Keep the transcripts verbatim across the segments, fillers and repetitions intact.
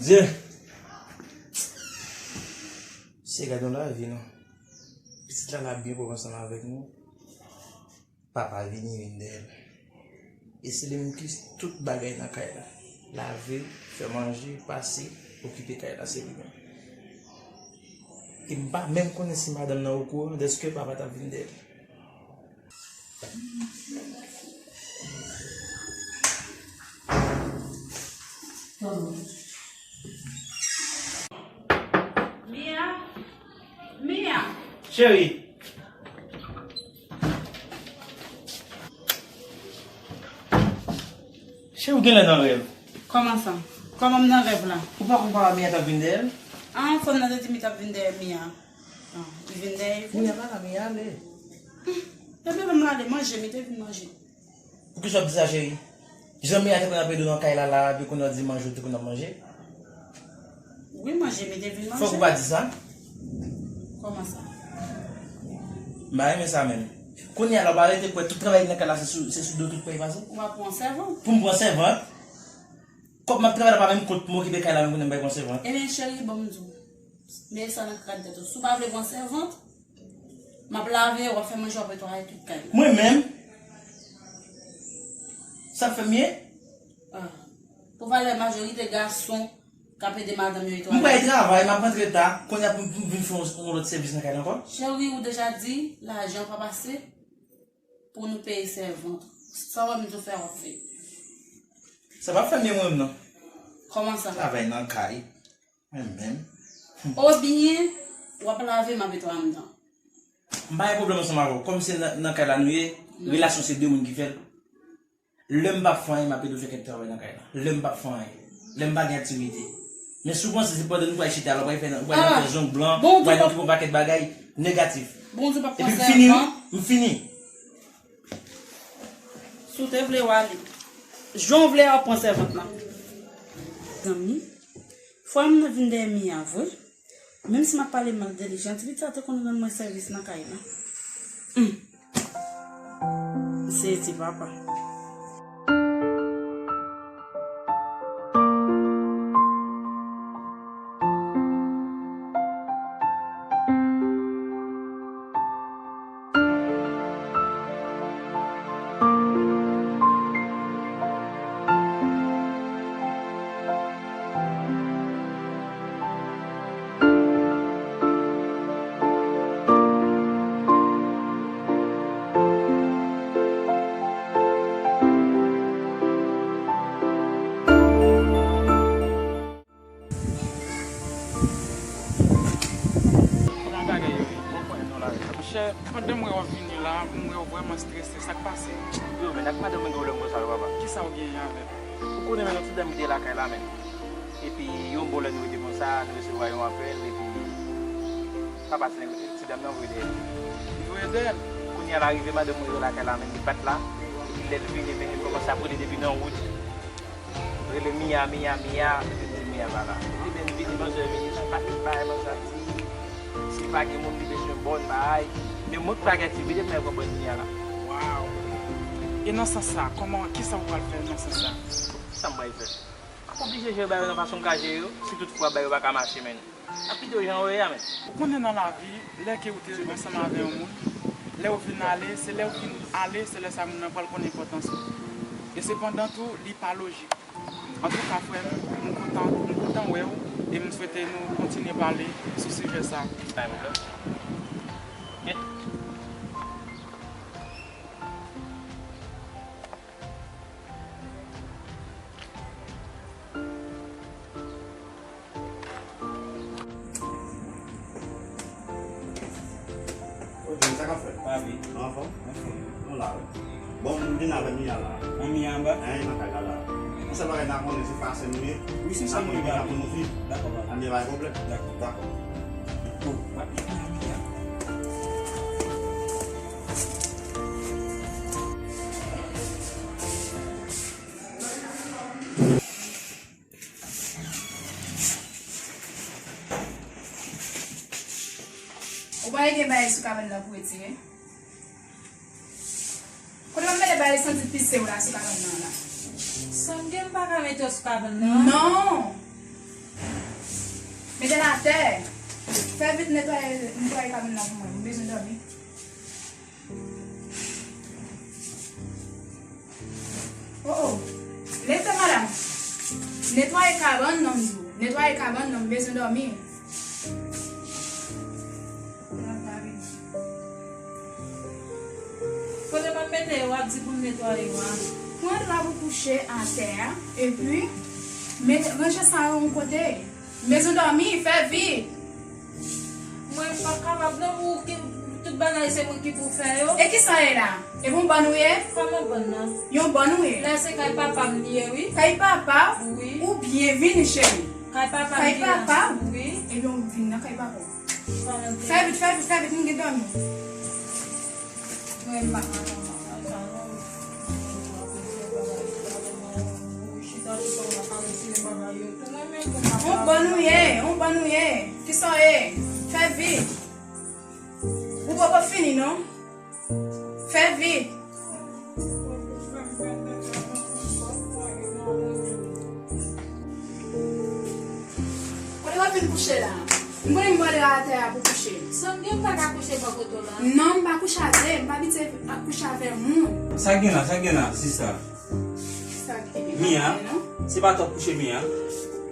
Dye! Se gade yon lavi non. Pitit la la byen pwòp ansanm avèk nou. Papa vini vin dèyè l. E se li menm ki tout bagay nan kay la. Lave, fè manje, pase, okipe kay la, se li menm. E m pa menm konnen si madanm nan okouran dèske papa t ap vin dèyè l. Mia, Mia. Cheri. Cheri, ou genlè nan rèv. Kòman sa? Kòman m nan rèv la? Ou pa konn papa Mia t ap vin dèyè l? Ah, fanm nan te di m li t ap vin dèyè Mia. Ah, li vin dèyè Mia. Mia pa la, Mia ale. Ebyen, ban m ale manje, m te vin manje. Poukisa w ap di sa, cheri? Jan Mia te konn ap ede w nan kay la, la, epi kounye a w di manje, w te konn ap manje? Wi, manje, m te vin manje. Fòk ou pa di sa. Kòman sa? M pa renmen sa menm. Kounye a la, w pa rete kwè tout travay nan kay la, se sou, se sou do tout pran pase? Ou pa pran sèvant? Pou m pran sèvant? Kòb m ap travay la pa menm kont pou m okipe kay la, menm kounye a m bay pran sèvant. Ebyen, cheri, ban m di w. Men sa nan kran tèt ou. Si w pa vle pran sèvant, m ap lave, w ap fè manje, w ap netwaye tout kay la. Mwen menm? Sa ap fè m byen? Ah. Pou valè majorite gason k ap ede madanm yo netwaye. M pral travay, m ap rantre ta. Kounye a pou m, pou m vin fè yon, yon lòt sèvis nan kay la ankò? Cheri, ou deja di, lajan pa pase pou nou peye sèvant. Sa w wè m di w fè, w ap fè. Sa p ap fè m byen mwen menm non. Kòman sa? Travay nan kay. Mwen menm. Oubyen, w ap lave, m ap netwaye anndan. M pa gen pwoblèm ansanm avè w. Kòm se nan, nan kay la nou ye, relasyon se de moun ki fè l. Lè m p ap fè anyen, m ap ede w fè kèk travay nan kay la. Lè m p ap fè anyen. Lè m pa gen aktivite. Men si w panse se pandan nou pral chita la, w pral fè, w pral nan fè zong blan, w pral nan okipe yon pakèt bagay negatif. Epi m fini, wi. M fini. Si w te vle w ale. Jan w vle a, w pran sèvant lan. Zanmi, frè m nan vin dèyè Mia vre. Menm si m ap pale mal de li, jan ti pitit sa te konn rann mwen sèvis nan kay la. Hum. Sezi papa. Kote bagay yo ye? Mwen konnen non la. Monchè, pandan m wè w ap vini la, m wè w vrèman strese. Sa k pase? Yo, men ak madanm mwen gen pwoblèm konsa yo, papa. Kisa w genyen avè l? Ou konnen, men, yon ti dam ki te lakay la, men. Epi, yon bon lè nou rete konsa, nou resevwa yon apèl, epi, papa, se nèg, ti dam nan voye dèyè l. Li voye dèyè l? Kounye a, l arive, madanm mwen yo lakay la, men, li pa t la. Epi, lè l vini, men, li kòmanse ap rele depi nan wout. Rele Mia, Mia, Mia, epi m di Mia pa la. Li menm vini, manzè vini, sou pati bay, manzè ap di, si pa gen moun, li bezwen bòn, bay. Men mwen k pa gen aktivite, m pa konprann Mia la. Waw. E nan sans sa, kòman, kisa w pral fè nan sans sa? Sa m pral fè? M ap oblije jere bagay yo nan fason m ka jere yo, si toutfwa bagay yo pa ka mache, men. Ap kite yo jan yo ye a, men. Ou konnen nan lavi, lè ke ou te ansanm avè yon moun, lè ou fin ale, se lè ou fin ale, se lè sa moun nan pral konn enpòtans ou. E sepandan tou, li pa lojik. Antouka, frè m, m kontan, m kontan wè w, e m swete nou kontinye pale sou sijè sa. Ô, John, sa k ap fèt? Papi. Anfòm? Anfòm. Nou la, wi. Bon, m vin avè Mia la. An Mia anba? Hein, nan kay la la. Yon sèl bagay n a konnen, se fasen nou ye. Wi, se sa nou ye, papi. Dakò, papi. An Mia pa gen pwoblèm. Dakò. Dakò. Bon, papi, Mia, Mia. Ou pa gen bagay sou kabann nan pou retire? Kote w ap mete bagay santi pise w la sou kabann nan la? Sa m gen, m pa ka mete yo sou kabann nan? Non! Ventilatè. Fè vit netwaye, netwaye kabann nan pou mwen. M bezwen dòmi. Oh, oh. Leve, madanm. Netwaye kabann nan, m di w. Netwaye kabann nan, m bezwen dòmi. Kote m ap mete yo, w ap di pou m netwaye yo a? Pran dra pou kouche atè a, epi met, ranje sa yo yon kote. Bezwen dòmi, fè vit. Mwen pa kapab non, ou ki, tout bagay se mwen ki pou fè yo. E kisa w ye la? E pou yon bòn ou ye? Kòman bòn nan? Yon bòn ou ye? La se kay papa m li ye, wi. Kay papa w? Wi. Ou byen vini, cheri. Kay papa m li ye. Kay papa w? Wi. Ebyen, ou vin nan kay papa w. Kòman te? Fè vit, fè vit, fè vit, m gen dòmi. Mwen pa ka konprann sa non. Ou chita sou sa w ap retire bagay yo tou. Mwen menm pou m ap... On bòn ou ye, on bòn ou ye. Kisa w ye? Fè vit. Ou poko fini non. Fè vit. Kote w ap vin kouche la? M konnen m mande atè a pou kouche. Sanble m pa ka kouche bò kote w la. Non, m pa kouche atè. M pa abitye ap kouche avè moun. Sa gen la, sa gen la, sista? Sa gen la, Mia, non? Se pa t w ap kouche, Mia?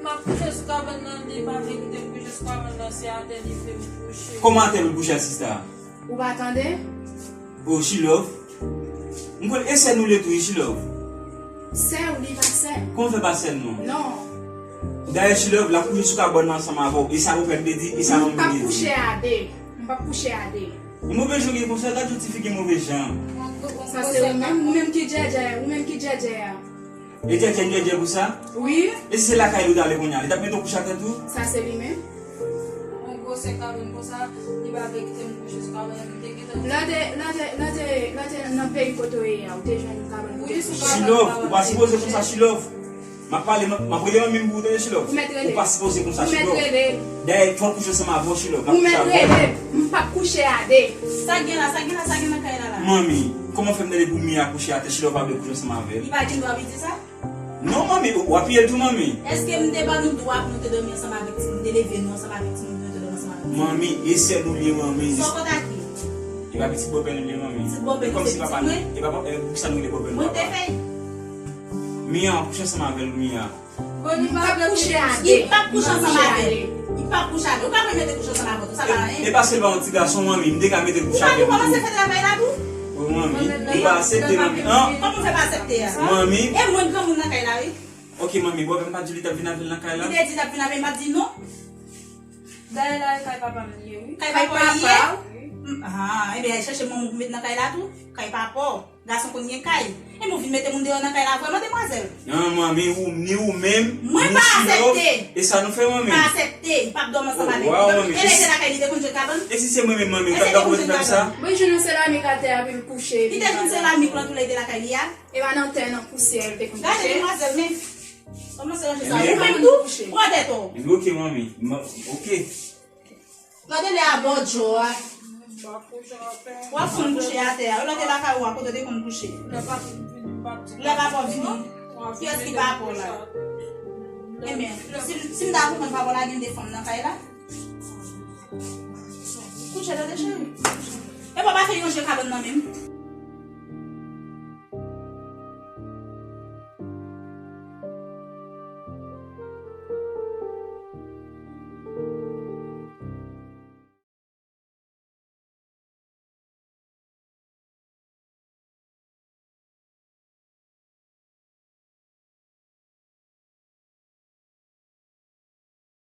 M ap kouche sou kabann nan, li pa vle kite m kouche sou kabann nan, se atè li vle m kouche. Kòman atè pou l kouche a, sista? Ou pa tande? Oh, Chilove. M konn e sè nou li ye tou, wi, Chilove. Sè w, li pa sè m. Kòman fè pa sè l non? Non. Dayè, Chilove, l ap kouche sou kabann nan ansanm avè w. E sa bòpè m te di, e sa manman m te di. M p ap kouche a de. M p ap kouche a de. E move jan w gen konsa, gad yon tifi gen move jan. Sa se ou menm, ou menm ki djèdjè, ou menm ki djèdjè a. E djèdjè, djèdjè pou sa? Wi. E si se lakay li w t ale kounye a, li t ap mete w kouche atè tou? Sa se li menm. Yon gwosè kabann konsa, li pa vle kite m kouche sou kabann nan, m te gentan... Lè w te, lè w te, lè w te, lè w te nan peyi kote w ye a, ou te jwenn yon kabann kote w kouche? Wi, sou kabann. Chilove, ou pa sipoze konsa, Chilove. M ap pale, m ap, m ap rele manmi m pou ou tande, Chilove. Ou mèt rele. Ou pa sipoze konsa, Chilove. Ou mèt rele. Dayè, fò l kouche ansanm avè w, Chilove. Ou mèt rele. M p ap kouche a de. Sa gen la, sa gen la, sa gen nan kay la la? Manmi, kòman fè m tande pou Mia kouche atè, Chilove pa vle kouche ansanm avè l? Li pa gen dwa di sa? Non, manmi, w ap piye l tou, manmi. Èske m te ban nou dwa pou nou te dòmi ansanm avèk timoun, te leve nou ansanm avèk timoun, nou te dòmi ansanm avèk timoun? Manmi, e sè nou li ye, manmi. Sa w konn ak li? E pa pitit bòpè nou li ye, manmi. Pitit bòpè nou se pitit mwen? E kòmsi papa nou, e pa, e poukisa nou rele bòpè nou papa? Mwen te fè. Mia, w ap kouche ansanm avè l, Mia. Bon, li pa vle kouche a de. Li p ap kouche ansanm avè l. Li p ap kouche avè l. Ou pa vle mete l kouche ansanm avè l tou, sa pa anyen. E, e paske l pa yon ti gason, manmi, m te ka mete l kouche avè l tou. Li pa kòmanse fè travay la tou? O manmi, li pa aksepte, manmi. An? Kòman w fè pa aksepte a? Manmi. E mwen granmoun nan kay la, wi. Oke, manmi, bòpè m pa t di w li t ap vin avè l nan kay la? Li te di l t ap vin avè l, m pa t di non. Dayè la, e kay papa m li ye, wi. Kay papa w li ye? Kay papa w. Ah, ebyen, al chèche manman w pou met nan kay la tou. Kay papa w. Gason konn gen kay. E nou vin mete moun deyò nan kay la vrèman, demwazèl? Non, manmi, ou, ni ou menm, ni Chilove, e sa nou fè, manmi? Mwen pa aksepte. M pa aksepte. Li p ap dòmi ansanm avèk nou. Oh, wow, manmi. E lè l te lakay li, te konn jwe kabann? E si se mwen menm, manmi, m t ap dakò pou l fè sa? Mwen jwenn yon seramik atè a pou l kouche. Li te jwenn seramik lan tou lè l te lakay li a? E pa nan tè, nan pousyè l te konn kouche. Gade demwazèl, men. Kòman se ranje sa? Ou menm tou? Pran tèt ou. Ebyen, oke, manmi. Ma-, oke. Gade lè a bò djò a. W ap konn kouche atè a. Ou lè te lakay ou a, kote w te konn kouche? Lè papa w vini. Kiyès ki papa w la? Ebyen, si, si m ta konprann papa w la gen de fanm nan kay la. Kouche tande cheri. E papa fè yon je kabann nan menm.